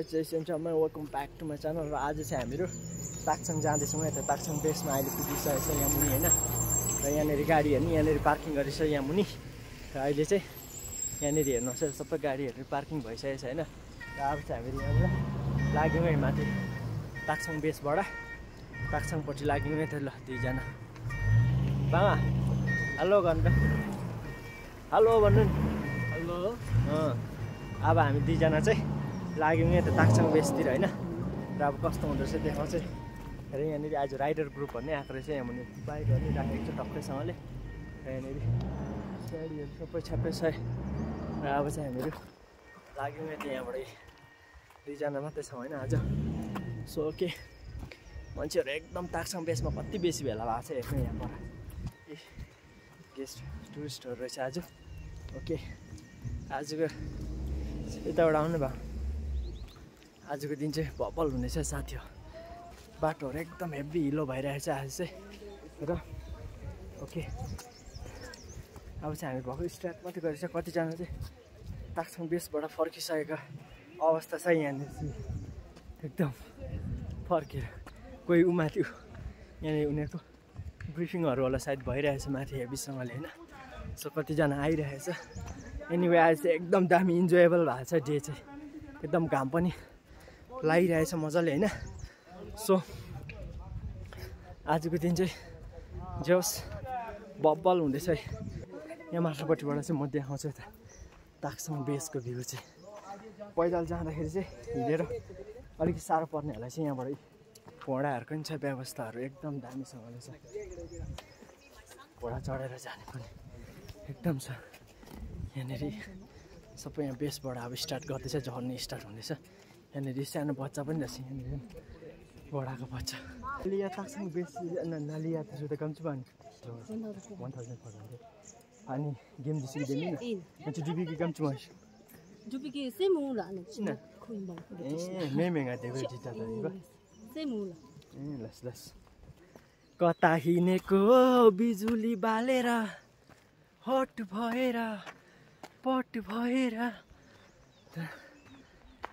Welcome back to my channel. र आज चाहिँ हामीहरू ताक्साङ जाँदैछौँ। यता ताक्साङ बेसमा अहिले पुगिसकेको छ यहाँ मुनि होइन। र यहाँनिर गाडीहरू नि यहाँनिर पार्किङ गरेछ यहाँ मुनि। र अहिले चाहिँ यहाँनिर हेर्नुहोस् सबै गाडीहरू पार्किङ भइसकेको छ होइन। र अब चाहिँ हामीहरू यहाँनिर लाग्यौँ है माथि ताक्साङ बेसबाट ताक्साङपट्टि लाग्यौँ है त ल दुईजना। बाबा हेलो गर्नु त, हेलो भन्नु नि। हेलो। अब हामी दुईजना चाहिँ लाग्यौँ यहाँ त ताक्साङ बेसतिर होइन। र अब कस्तो हुँदो रहेछ देखाउँछ। र यहाँनिर आज राइडर ग्रुप भन्ने आएको रहेछ यहाँ मुनि। बाइकहरू नि राखेको छ टक्कैसँगले। र यहाँनिर गाडीहरू सबै छ्याप्पै छ। र अब चाहिँ हामीहरू लाग्यौँ यहाँ त्यहाँबाट दुईजना मात्रै छौँ होइन आज। सो ओके, मान्छेहरू एकदम ताक्साङ बेसमा कति बेसी भेला भएको छ हेर्नु यहाँ पर। गेस्ट टुरिस्टहरू रहेछ आज। ओके, आजको यताबाट आउनु भयो। आजको दिन चाहिँ भप्पल हुनेछ साथी हो। बाटोहरू एकदम हेभी हिलो भइरहेछ आज चाहिँ। र ओके, अब चाहिँ हामी भर्खर स्टार्ट मात्रै गरेछ। कतिजना चाहिँ ताक्साङ बेसबाट फर्किसकेका अवस्था छ यहाँनिर एकदम फर्केर। कोही उमाथि यहाँनिर उनीहरूको ब्रिफिङहरू होला सायद भइरहेछ माथि हेभीसँगले होइन। सो कतिजना आइरहेछ। एनिवे आज चाहिँ एकदम दामी इन्जोयबल भएको छ डे चाहिँ। एकदम घाम पनि लागिरहेछ मजाले होइन। सो आजको दिन चाहिँ जे होस् बब्बल हुँदैछ है। यहाँ माथिल्लोपट्टिबाट चाहिँ म देखाउँछु यता ताक्साङ बेसको भ्यू चाहिँ। पैदल जाँदाखेरि चाहिँ हिँडेर अलिकति साह्रो पर्नेहरूलाई चाहिँ यहाँबाट घोडाहरूको पनि छ व्यवस्थाहरू एकदम दामीसँगले छ। घोडा चढेर जाने पनि एकदम छ यहाँनिर। सबै यहाँ बेसबाट अब स्टार्ट गर्दैछ, झर्ने स्टार्ट हुँदैछ। यहाँनिर सानो बच्चा पनि रहेछ यहाँनिर घोडाको बच्चा। नालिया ताक्साङ बेस नालिया त कम्ती भयो नि 1400 अनि गेम जिसी देनी ना अच्छा डीबी की कम चुमाश डीबी की से मूला ने ना मैं महंगा देखो जीता था ये से मूला लस लस कता हिनेको बिजुली बालेर हट भएर पट भएर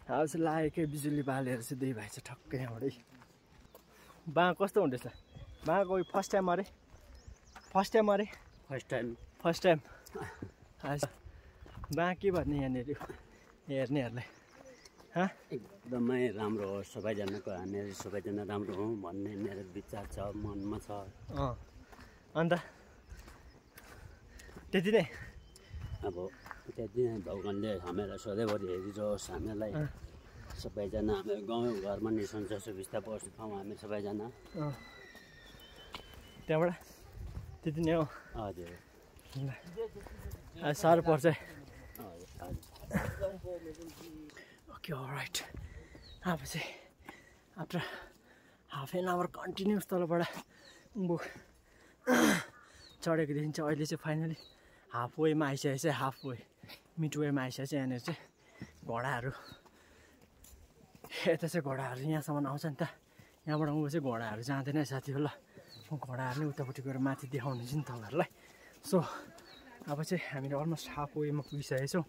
आज लागेकै बिजुली बालेर चाहिँ दुई भाइ चाहिँ ठक्कै यहाँबाटै। बा कस्तो हुँदैछ? बा कोही फर्स्ट टाइम अरे? फर्स्ट टाइम अरे? फर्स्ट टाइम अच्छा। बा के भन्ने यहाँनिर हेर्नेहरूलाई? एकदमै राम्रो हो, सबैजनाको यहाँनिर सबैजना राम्रो हो भन्ने मेरो विचार छ, मनमा छ। अन्त त्यति नै अब त्यति नै भगवान्ले हामीलाई सधैँभरि हेरिरहोस्। हामीलाई सबैजना हाम्रो गाउँघरमा नि सन्च सुविस्ता बस्नु पाऊँ हामी सबैजना। त्यहाँबाट त्यति नै हो। हजुर साह्रो पर्छ। ओके अलराइट, अब चाहिँ after half an hour continuous तलबाट चढेको देखिन्छ। अहिले चाहिँ फाइनली हाफ वेमा आइसकेको छ। हाफ वे मिड वेमा आइसकेको छ। यहाँनिर चाहिँ घोडाहरू यता चाहिँ घोडाहरू यहाँसम्म आउँछ नि त। यहाँबाट ऊ चाहिँ घोडाहरू जाँदैन साथी हो। ल म घोडाहरू नै उतापट्टि गएर माथि देखाउनु चाहिँ नि तपाईँहरूलाई। सो अब चाहिँ हामीले अलमोस्ट हाफ वेमा पुगिसकेको छौँ।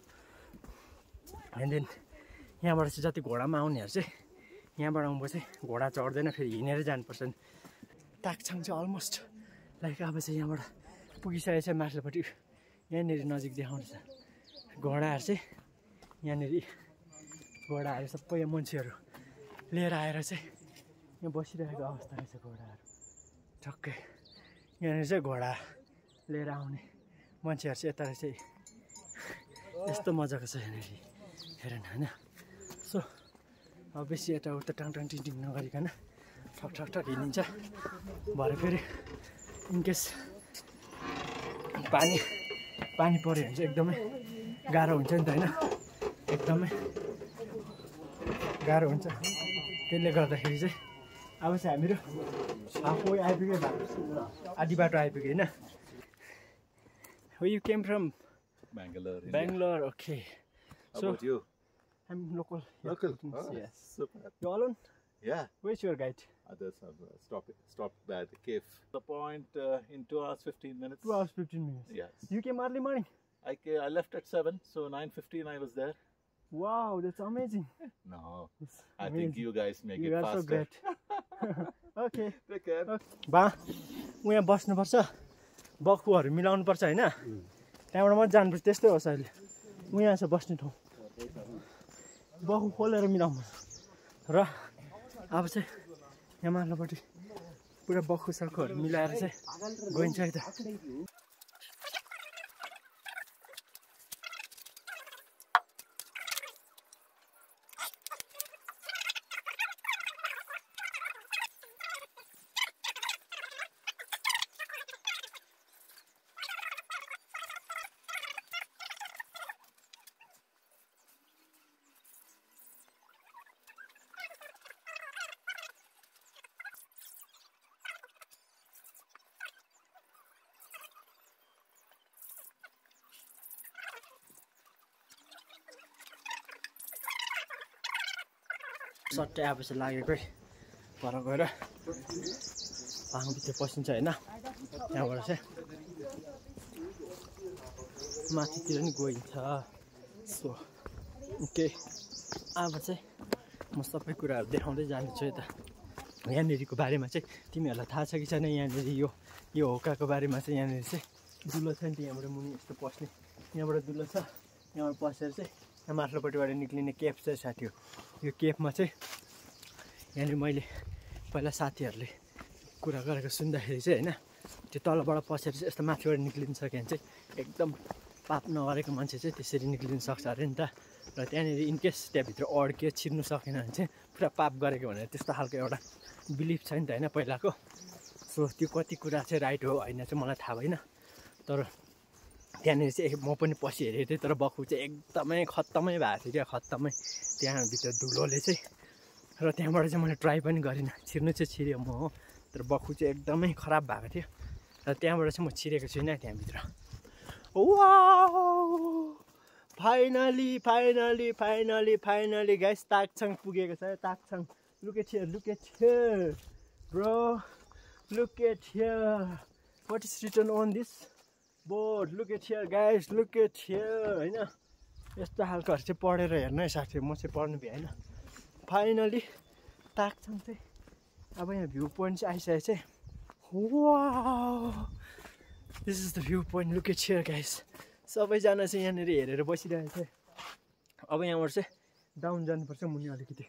एन्ड देन यहाँबाट चाहिँ जति घोडामा आउनेहरू चाहिँ यहाँबाट आउँदा चाहिँ घोडा चढ्दैन, फेरि हिँडेर जानुपर्छ नि। ताक्साङ चाहिँ अलमोस्ट लाइक अब चाहिँ यहाँबाट पुगिसकेको छ माथिल्लोपट्टि। यहाँनिर नजिक देखाउँछ घोडाहरू चाहिँ। यहाँनिर घोडाहरू सबै यहाँ मान्छेहरू लिएर आएर चाहिँ यहाँ बसिरहेको अवस्था रहेछ घोडाहरू ठक्कै। यहाँनिर चाहिँ घोडा लिएर आउने मान्छेहरू चाहिँ यता चाहिँ यस्तो मजाको छ यहाँनिर हेर न होइन। सो अब बेसी यताउता टाङ टिङ नगरिकन ठक ठक ठक हिँडिन्छ। भरे फेरि इनकेस पानी पऱ्यो भने चाहिँ एकदमै गाह्रो हुन्छ नि त होइन। एकदमै गाह्रो हुन्छ। त्यसले गर्दाखेरि चाहिँ अब चाहिँ हामीहरू हाफवे आइपुग्यो, आधी बाटो आइपुग्यो होइन। You came from Bangalore. Bangalore, okay. How about you? I'm local. Local? Oh, Yes. Super. You alone? Yeah. Where's your guide? Others have stopped by the cave. The point in 2 hours 15 minutes. 2 hours 15 minutes. Yes. You came early morning? I left at 7, so 9:15 I was there. Wow, that's amazing. No, It's I think amazing. you guys make You it are so faster. great. Okay. Take care. बा उ यहाँ बस्नुपर्छ बखुहरू मिलाउनुपर्छ होइन त्यहाँबाट मात्रै जानुपर्छ त्यस्तै होस् अहिले उ यहाँ छ बस्ने ठाउँ बखु खोलेर मिलाउनु र अब चाहिँ यहाँ माथिल्लोपट्टि पुरा बखु सखुहरू मिलाएर चाहिँ गइन्छ है त सट्टै आएपछि लागेकै पर गएर भाङभित्र पसिन्छ होइन त्यहाँबाट चाहिँ माथितिर नि गइन्छ सो ओके अब चाहिँ म सबै कुराहरू देखाउँदै जानेछु है त यहाँनिरको बारेमा चाहिँ तिमीहरूलाई थाहा छ कि छैन यहाँनिर यो होकाको बारेमा चाहिँ यहाँनिर चाहिँ दुलो छ नि त यहाँबाट मुनि यस्तो पस्ने यहाँबाट दुलो छ यहाँबाट पसेर चाहिँ यहाँ माथिल्लोपट्टिबाट निक्लिने केप चाहिँ साथी हो यो केपमा चाहिँ यहाँनिर मैले पहिला साथीहरूले कुरा गरेको सुन्दाखेरि चाहिँ होइन त्यो तलबाट पसेर चाहिँ यस्तो माथिबाट निक्लिन सक्यो भने चाहिँ एकदम पाप नगरेको मान्छे चाहिँ त्यसरी निक्लिन सक्छ अरे नि त र त्यहाँनिर इनकेस त्यहाँभित्र अड्क्यो छिर्नु सकेन भने चाहिँ पुरा पाप गरेको भनेर त्यस्तो खालको एउटा बिलिफ छ नि त होइन पहिलाको सो त्यो कति कुरा चाहिँ राइट हो होइन चाहिँ मलाई थाहा भएन तर त्यहाँनिर चाहिँ म पनि पछि हेरेको थिएँ तर बखु चाहिँ एकदमै खत्तमै भएको थियो क्या खत्तमै त्यहाँभित्र धुलोले चाहिँ र त्यहाँबाट चाहिँ मैले ट्राई पनि गरिनँ छिर्नु चाहिँ छिरेँ म हो तर बखु चाहिँ एकदमै खराब भएको थियो र त्यहाँबाट चाहिँ म छिरेको छुइनँ त्यहाँभित्र फाइनली गाइस ताक्छाङ पुगेको छ Taktsang look at here bro look at here what is written on this board look at here guys look at here होइन यस्तो खालकोहरू चाहिँ पढेर हेर्नु है साथी म चाहिँ पढ्नु भ्याएन फाइनली ताक्छाङ चाहिँ अब यहाँ भ्यू पोइन्ट चाहिँ आइसकेको चाहिँ wow this is the view point look at here guys सबैजना चाहिँ यहाँनिर हेरेर बसिरहेको छ अब यहाँबाट चाहिँ डाउन जानुपर्छ मुनि अलिकति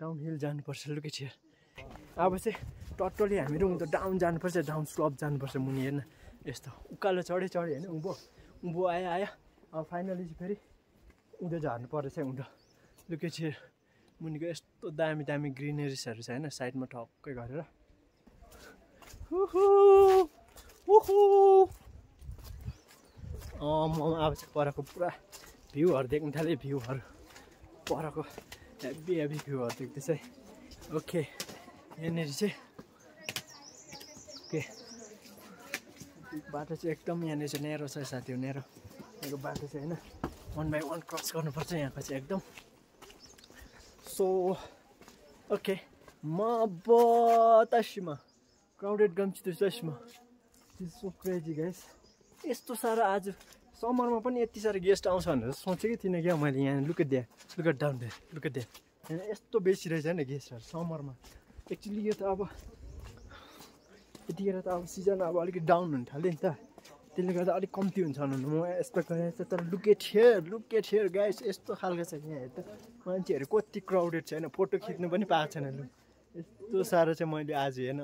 डाउन हिल जानुपर्छ लुक एट हियर अब चाहिँ टट्टली हामीहरू उँधो डाउन जानुपर्छ डाउन स्लप जानुपर्छ मुनि हेर्न यस्तो उकालो चढ्यो होइन उँभो आयो अब फाइनली चाहिँ फेरि उँधो झर्नु परेछ उँधो लुक एट हियर मुनिको यस्तो दामी दामी ग्रिनेरिसहरू छ होइन साइडमा ठक्कै गरेर म अब चाहिँ परको पुरा भ्यूहरू देख्नु थालेँ भ्यूहरू परको हेभी भ्यूहरू देख्दैछ है ओके यहाँनिर चाहिँ ओके बाटो चाहिँ एकदम यहाँनिर चाहिँ नेरो छ साथी हो नेरो यहाँको बाटो चाहिँ होइन 1 बाई 1 क्रस गर्नुपर्छ यहाँको चाहिँ एकदम सो ओके म बतासिमा क्राउडेड गम्चिमा सो क्रेजी गाइस यस्तो साह्रो आज समरमा पनि यति साह्रो गेस्ट आउँछ भनेर सोचेकै थिइनँ क्या मैले यहाँ लुक एट डाउन दे यहाँ यस्तो बेसी रहेछ नि गेस्टहरू समरमा एक्चुली यो त अब यतिखेर त अब सिजन अब अलिकति डाउन हुन थाल्यो नि त त्यसले गर्दा अलिक कम्ती हुन्छ भन्नु म एक्सपेक्ट गरेको थिएँ तर लुक एट हियर गाइस यस्तो खालको छ यहाँ हेर्दा मान्छेहरू कति क्राउडेड छैन फोटो खिच्नु पनि पाएको छैन लु यस्तो साह्रो चाहिँ मैले आज हेर्न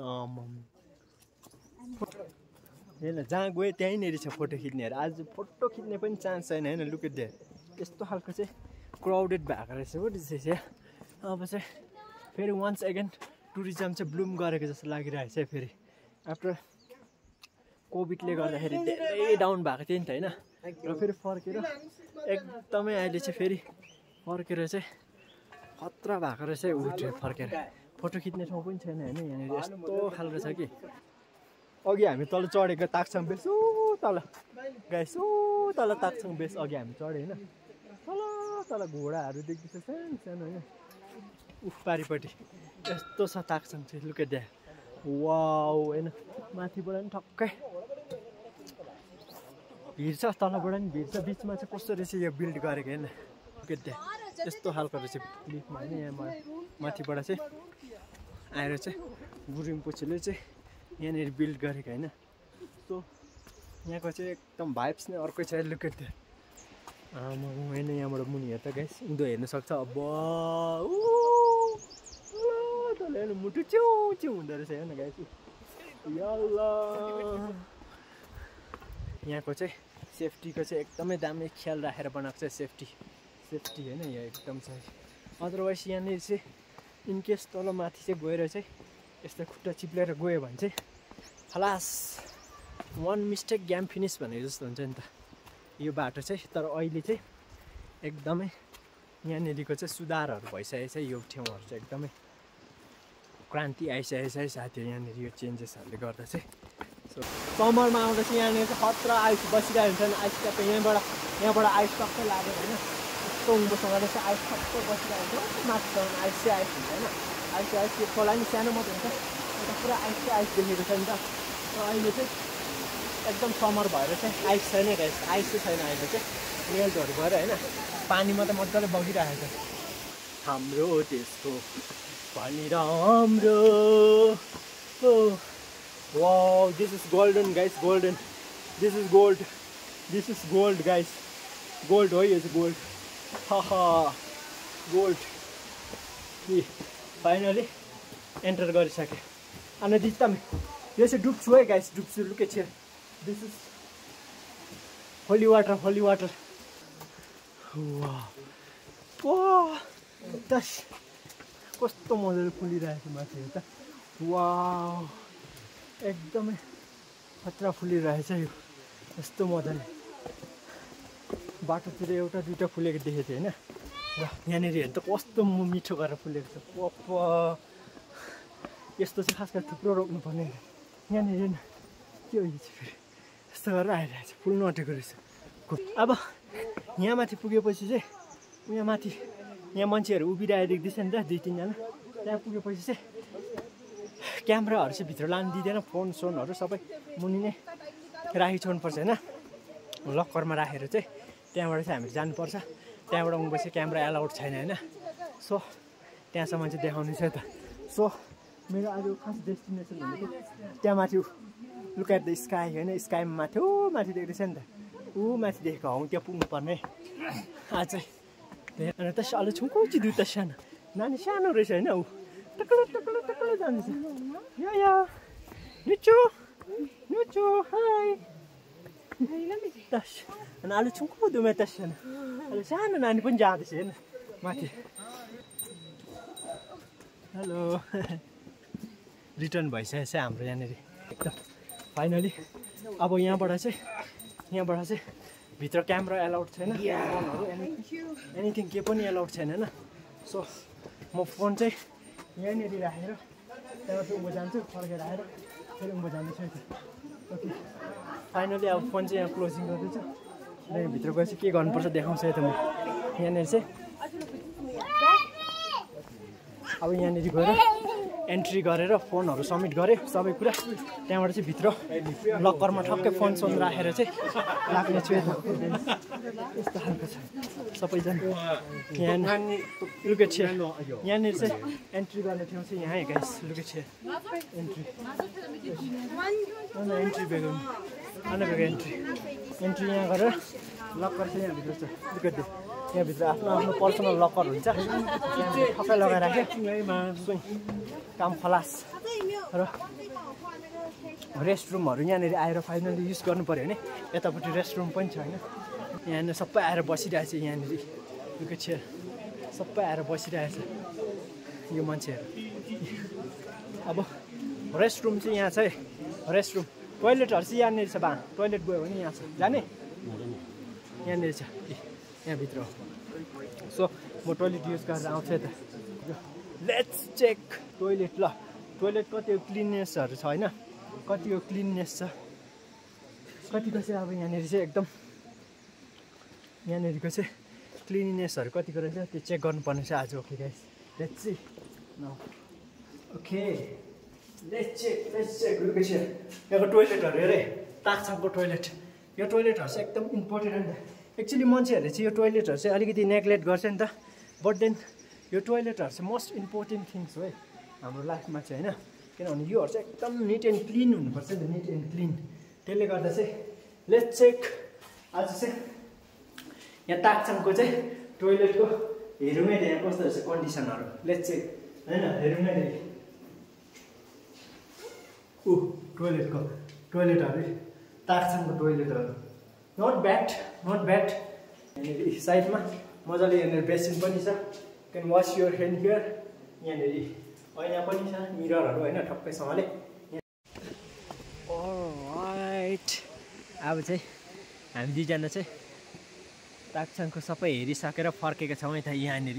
हेर्न जहाँ गएँ त्यहीँनिर छ फोटो खिच्नेहरू आज फोटो खिच्ने पनि चान्स छैन होइन लुक एट देयर यस्तो खालको चाहिँ क्राउडेड भएको रहेछ हो त्यसै अब चाहिँ फेरि वान्स एगेन टुरिज्म चाहिँ ब्लुम गरेको जस्तो लागिरहेको छ फेरि आफ्टर कोभिडले गर्दाखेरि धेरै डाउन भएको थियो नि त होइन र फेरि फर्केर एकदमै अहिले चाहिँ फेरि फर्केर चाहिँ खतरा भएको रहेछ उठ्यो फर्केर फोटो खिच्ने ठाउँ पनि छैन होइन यहाँनिर यस्तो खालको छ कि अघि हामी तल चढेको ताक्छाङ बेस तल गाइस तल ताक्छाङ बेस अघि हामी चढ्यो होइन तल घोडाहरू देख्दैछ सानो सानो होइन उफ पारिपट्टि यस्तो छ ताक्छाङ चाहिँ लुक एट द्याट वाउ होइन माथिबाट पनि ठक्कै भिड छ तलबाट पनि भिड छ बिचमा चाहिँ कस्तो रहेछ यो बिल्ड गरेको होइन लुक एट द्याट यस्तो खालको रहेछ लिफ्टमा होइन यहाँ माथिबाट चाहिँ आएर चाहिँ गुरिम्पोछेले चाहिँ यहाँनिर बिल्ड गरेको होइन सो यहाँको चाहिँ एकदम भाइब्स नै अर्कै छ लुकेट थियो होइन यहाँबाट मुनि हेर्दा गाइस उँधो हेर्न सक्छ अब तल मुटु च्याउ च्याउ हुँदो रहेछ हेर्न गाइस यहाँको चाहिँ सेफ्टीको चाहिँ एकदमै दामी ख्याल राखेर बनाएको छ सेफ्टी होइन यहाँ एकदम छ अदरवाइज यहाँनिर चाहिँ इनकेस तल माथि चाहिँ गएर चाहिँ यस्तो खुट्टा चिप्लेर गयो भने चाहिँ खलास वान मिस्टेक गेम फिनिस भनेको जस्तो हुन्छ नि त यो बाटो चाहिँ तर अहिले चाहिँ एकदमै यहाँनिरको चाहिँ सुधारहरू भइसकेको छ यो ठाउँहरू चाहिँ एकदमै क्रान्ति आइसकेको छ है साथीहरू यहाँनिर यो चेन्जेसहरूले गर्दा चाहिँ सो समरमा आउँदा चाहिँ यहाँनिर चाहिँ खतरा आइस बसिरहेको हुन्छ नि आइस ट्याप यहाँबाट आइस टक्कै लाग्यो होइन यस्तो उँभोसँगले चाहिँ आइस टक्कै बसिरहेको हुन्छ माथिसम्म आइस चाहिँ आइस हुन्छ होइन आइस यो खोला नि सानो मात्रै हुन्छ यता पुरा आइस देखेको छ नि त अहिले चाहिँ एकदम समर भएर चाहिँ आइस छैन रहेछ आइस चाहिँ छैन अहिले चाहिँ रेल्टहरू भएर होइन पानी मात्रै मजाले बगिरहेको छ हाम्रो देशको पानी राम्रो Wow, this is golden guys, golden. This is gold guys. Gold हो यो चाहिँ gold. Haha, gold. Finally enter गरिसके अनि दित्तम यो चाहिँ डुब्छु है गाइस डुब्छु look at here this is holy water वाह दस कस्तो मजाले फुलिरहेको छ माथि त वाह एकदमै खतरा फुलिरहेछ यो यस्तो मजाले बाटोतिर एउटा दुईटा फुलेको देखेको थिएँ होइन र यहाँनिर हेर्नु त कस्तो मिठो गरेर फुलेको छ पप्पा यस्तो चाहिँ खास गरी थुप्रो रोप्नुपर्ने यहाँनिर के हो यो चाहिँ फेरि यस्तो गरेर आइरहेछ फुल्नु आँटेको रहेछ अब यहाँ माथि पुगेपछि चाहिँ यहाँ माथि यहाँ मान्छेहरू उभिरहेको देख्दैछ नि त दुई तिनजना त्यहाँ पुगेपछि चाहिँ क्यामेराहरू चाहिँ भित्र लानु दिँदैन फोन सोनहरू सबै मुनि नै राखी छोड्नुपर्छ होइन लकरमा राखेर चाहिँ त्यहाँबाट चाहिँ हामी जानुपर्छ त्यहाँबाट उहाँपछि क्यामेरा एलाउड छैन होइन सो त्यहाँसम्म चाहिँ देखाउने छ त सो मेरो आज खास डेस्टिनेसन भनेको त्यहाँ माथि लुक एट द स्काई होइन स्काईमा माथि माथि देख्दैछ नि त माथि देखेको हौ त्यहाँ पुग्नुपर्ने आज चाहिँ अनि त अलि छुङ्कुची दुध त सानो नानी सानो रहेछ होइन ऊ टक्कल जाँदैछ या नुचो हाई तस अनि अलि छुङ्कु दुमे त सानो अलि सानो नानी पनि जाँदैछ हेर्न माथि हेलो रिटर्न भइसकेको छ हाम्रो यहाँनिर एकदम फाइनली अब यहाँबाट चाहिँ भित्र क्यामेरा एलाउड छैन फोनहरू एनिथिङ के पनि एलाउड छैन होइन सो म फोन चाहिँ यहाँनिर राखेर त्यहाँबाट उँभो जान्छु फर्केर आएर फेरि उँभो जाँदैछु ओके फाइनली अब फोन चाहिँ यहाँ क्लोजिङ गर्दैछु र भित्र गएपछि के गर्नुपर्छ देखाउँछु है त म यहाँनिर चाहिँ अब यहाँनिर गएर एन्ट्री गरेर फोनहरू सबमिट गरेँ सबै कुरा त्यहाँबाट चाहिँ भित्र लकरमा ठक्कै फोन सोन राखेर चाहिँ लाग्ने छु यस्तो खालको छ सबैजना यहाँ लुकेट छ यहाँनिर चाहिँ एन्ट्री गर्ने ठाउँ चाहिँ यहाँ गाइस लुकेट छ एन्ट्री बेगो एन्ट्री यहाँ गरेर लकर चाहिँ यहाँभित्र छ लुकेट दे यहाँभित्र आफ्नो पर्सनल लकर हुन्छ त्यहाँ ठक्कै लगाएर राख्यो काम खलास र रेस्टरुमहरू यहाँनिर आएर फाइनली युज गर्नु पऱ्यो भने यतापट्टि रेस्टरुम पनि छ होइन यहाँनिर सबै आएर बसिरहेछ यहाँनिर लुकेट छ सबै आएर बसिरहेछ यो मान्छेहरू अब रेस्टरुम चाहिँ यहाँ छ है रेस्टरुम टोइलेटहरू चाहिँ यहाँनिर छ बा टोइलेट गयो भने यहाँ छ जाने यहाँनिर छ यहाँभित्र हो सो म टोइलेट युज गरेर आउँछु यता लेट्स चेक टोइलेट ल टोइलेट कति क्लिननेसहरू छ होइन कतिको क्लिननेस छ कतिको चाहिँ अब यहाँनिर चाहिँ एकदम यहाँनिरको चाहिँ क्लिननेसहरू कतिको रहेछ त्यो चेक गर्नुपर्ने छ आज okay guys let's see now okay let's check look at here यहाँको टोइलेटहरू हेरे ताक्साङको टोइलेट यो टोइलेटहरू चाहिँ एकदम इम्पोर्टेन्ट एक्चुअली मान्छेहरूले चाहिँ यो टोइलेटहरू चाहिँ अलिकति नेग्लेक्ट गर्छ नि त बट देन यो टोइलेटहरू चाहिँ मोस्ट इम्पोर्टेन्ट थिङ्स हो है हाम्रो लाइफमा चाहिँ होइन किनभने योहरू चाहिँ एकदम निट एन्ड क्लिन हुनुपर्छ नि निट एन्ड क्लिन त्यसले गर्दा चाहिँ लेट्स चेक आज चाहिँ यहाँ ताक्साङको चाहिँ टोइलेटको हेरौँ है यहाँ कस्तो रहेछ कन्डिसनहरू लेट्स चेक होइन हेरौँ नै टोइलेटहरू ताक्साङको टोइलेटहरू नट ब्याड यहाँनिर साइडमा मजाले यहाँनिर बेसिन पनि छ can wash your hand here यहाँनिर ऐना पनि छ मिररहरू होइन ठक्कैसँगले राइट अब चाहिँ हामी दुईजना चाहिँ ताक्साङको सबै हेरिसकेर फर्केका छौँ है त यहाँनिर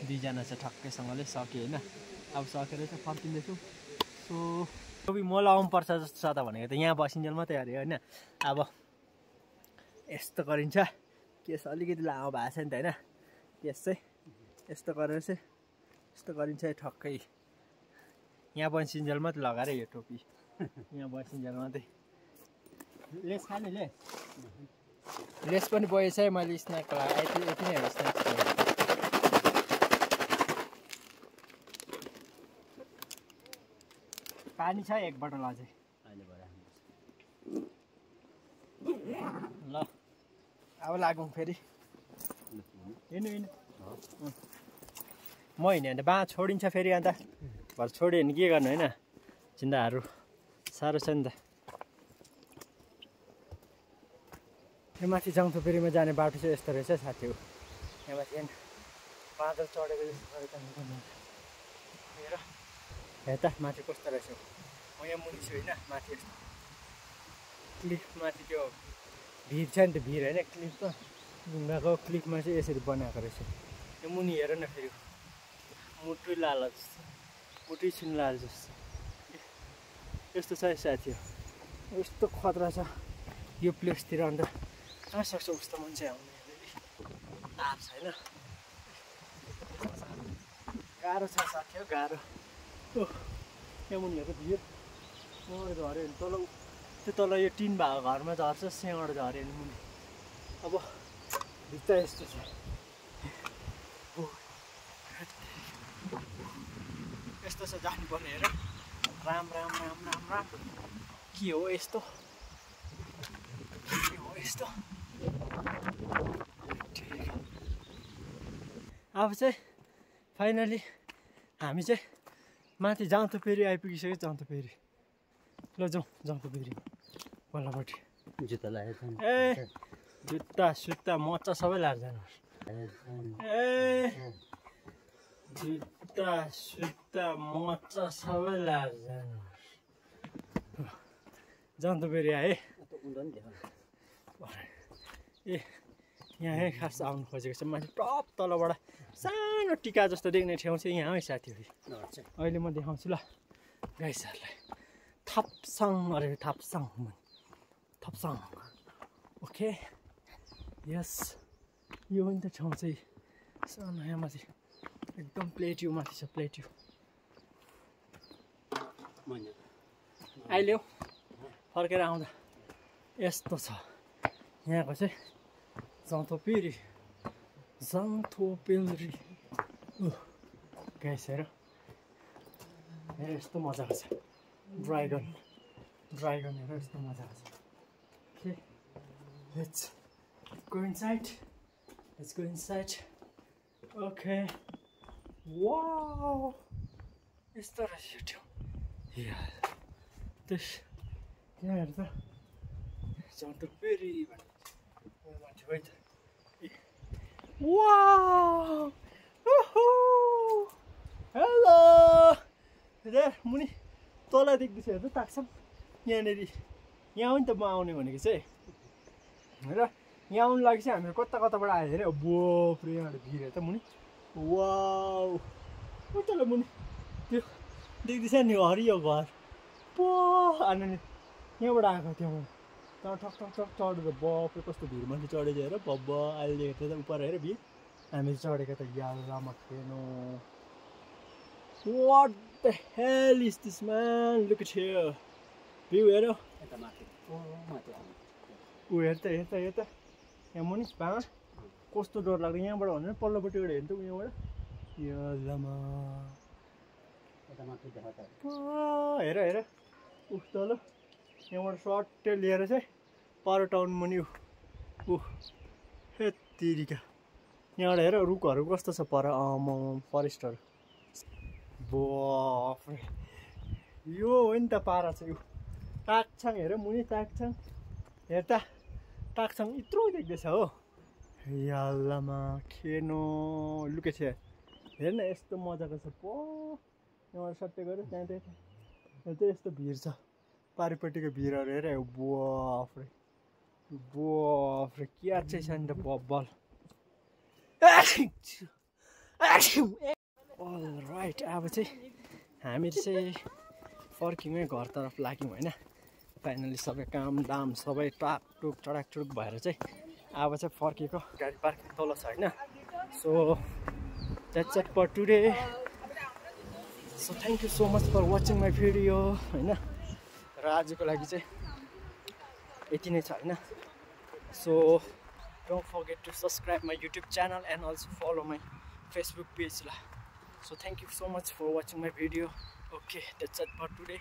दुईजना चाहिँ ठक्कैसँगले सक्यो होइन अब सकेर चाहिँ फर्किँदैछौँ सो म लाउनु पर्छ जस्तो छ त भनेको त यहाँ बसिन्जेल मात्रै अरे होइन अब यस्तो गरिन्छ केस अलिकति लामो भएको छ नि त होइन केस चाहिँ यस्तो गरेर चाहिँ यस्तो गरिन्छ ठक्कै यहाँ बसिन्जेल मात्रै लगाएर यो टोपी यहाँ बसिन्जेल मात्रै लेस खाने लेस पनि बोएछ है मैले स्न्याकको लागि यति नै हो स्न्याक्स पानी छ एक बोतल अझै ल अब लागौँ फेरि हिँड्नु म हिँड्यो भने बाँ छोडिन्छ फेरि अन्त भरे छोड्यो भने के गर्नु होइन चिन्ताहरू साह्रो छ नि त यो माथि जाउँथोपेरीमा जाने बाटो चाहिँ यस्तो रहेछ साथी हो यहाँ माथि बादल चढेको जस्तो गरेर हेर हेर त माथि कस्तो रहेछ म यहाँ मुनि छु होइन माथि यस्तो क्लिफ माथि त्यो भिर छ नि त भिर होइन क्लिफ त ढुङ्गाको क्लिफमा चाहिँ यसरी बनाएको रहेछ यो मुनि हेर न फेरि मुटु लाल जस्तो मुटु छिन लाल जस्तो यस्तो छ साथी हो यस्तो खतरा छ यो प्लेसतिर अन्त कहाँ सक्छ उस्तो मान्छे आउने ताप छैन गाह्रो छ साथी हो गाह्रो यहाँ मुनिहरूको भिड यहाँबाट झऱ्यो भने तल त्यो तल यो टिन भएको घरमा झर्छ यहाँबाट झऱ्यो भने मुनि अब भित्ता यस्तो छ यस्तो छ जानुपर्ने हेर राम के हो यस्तो अब चाहिँ फाइनली हामी चाहिँ माथि जाउँथोपेरी आइपुगिसक्यो जाउँथोपेरी ल जाउँथोपेरी पल्लोपट्टि जुत्ता लगाएको ए जुत्ता सुत्ता मच्चा सबै लाएर जानुहोस् जुत्ता सुत्ता मच्चा सबै लाएर जानुहोस् जाउँथोपेरी आए ए यहाँ खास आउनु खोजेको छ माथि टप तलबाट सानो टिका जस्तो देख्ने ठाउँ चाहिँ यहाँ है साथीहरू अहिले म देखाउँछु ल गाइसहरूलाई थाप्साङ अरे थाप्साङ ओके यस यो पनि त ठाउँ चाहिँ सानो यहाँ माथि एकदम प्लेट्यु माथि छ प्लेट्यु अहिले फर्केर आउँदा यस्तो छ यहाँको चाहिँ जाउँथोपेरी गाइस हेर यस्तो मजाको छ ड्राइगन हेर यस्तो मजाको छ okay let's go inside okay wow यस्तो रहेछ यो ठाउँ त्यस त्यहाँ हेर त जाउँथोपेरी माथि है त वाउ हेलो हेर मुनि तल देख्दैछ हेर त ताक्साङ यहाँनिर यहाँ हो नि त म आउने भनेको चाहिँ हेर यहाँ आउनु लागि चाहिँ हामीहरू कताबाट आयो अरे बोफ्रे यहाँबाट भिर हेर त मुनि वाउ तल मुनि त्यो देख्दैछ नि हरियो घर पो अनि यहाँबाट आएको त्यो त्यहाँ ठक चढेर बफे कस्तो भिर माथि चढेको हेर बब्ब अहिले देखेको त उपर हेर भिर हामी चढेको त यालामा खेनो what the hell is this man look at here view हेर ऊ हेर त यहाँ मुनि कस्तो डर लाग्यो यहाँबाट भने पल्लोपट्टिबाट हेर्नु त यहाँबाट यल्लामा हेर हेर उफ तल यहाँबाट सर्टै लिएर चाहिँ पर टाउन मुनि हेत्तिरिका यहाँबाट हेर रुखहरू कस्तो छ पर फरेस्टहरू बाफरे यो हो नि त पारा चाहिँ यो ताक्छाङ हेर मुनि ताक्छाङ हेर त ताक्छाङ यत्रो देख्दैछ हो यल्लामा खेनो लुके छ हेर न यस्तो मजाको छ पो यहाँबाट सट्टै गऱ्यो त्यहाँ चाहिँ यस्तो भिर छ पारिपट्टिको भिरहरू हेर बाफरे बाफरे क्या चाहिँ छ नि त बब्बल राइट अब चाहिँ हामीहरू चाहिँ फर्किँदै घरतर्फ लाग्यौँ होइन फाइनली सबै काम दाम सबै टाकटुक टडाकटुक भएर चाहिँ अब चाहिँ फर्केको गाडी पार्किङ तल छ होइन so that's it for today so thank you so much for watching my video होइन र आजको लागि चाहिँ यति नै छ होइन so don't forget to subscribe my YouTube channel and also follow my Facebook page ल so thank you so much for watching my video okay that's it for today